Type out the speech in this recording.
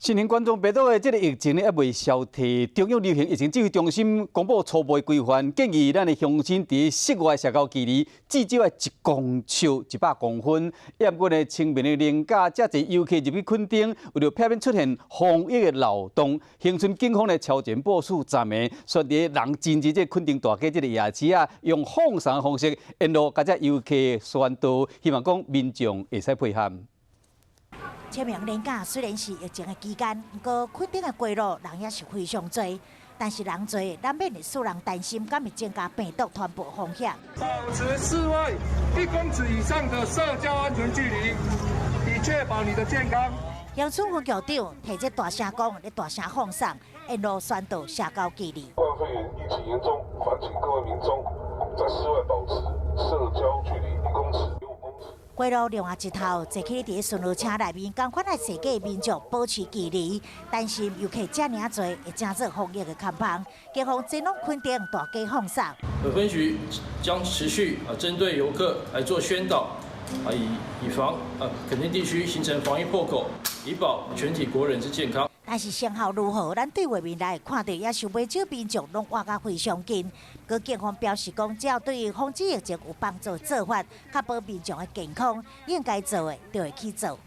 新型冠狀病毒的這个疫情呢，猶未消退。中央流行疫情指揮中心公布初步規範，建議咱的鄉親佇室外社交距離至少愛1公尺100公分。毋過呢，清明的連假，遮濟遊客入去墾丁，為著避免出現防疫的漏洞，恆春警方呢超前部署，昨暝選佇人真濟這墾丁大街這个夜市啊，用放送的方式沿路共遮遊客宣導，希望講民眾會使配合。清明連假雖然是疫情的期間，毋過墾丁的街路人也是非常濟，但是人濟難免會使人擔心，敢會增加病毒傳播風險。保持室外1公尺以上的社交安全距離，以確保你的健康。陽春分局長提這大聲公，咧大聲放送，沿路宣導社交距離。新冠肺炎疫情嚴重，煩請各位民眾在室外保持社交距離1公尺。街路另外一頭，坐起佇巡邏車內面，仝款來提醒民眾保持距離，擔心遊客遮爾濟會成做防疫的空縫，警方前往墾丁大街放送。本分局將持續啊針對遊客來做宣導，啊以防啊墾丁地區形成防疫破口，以保全體國人之健康。但是成效如何，咱對畫面來看著也是袂少民眾攏倚甲非常近。閣警方表示講，只要對防止疫情有幫助做法，確保民眾的健康，應該做的就會去做。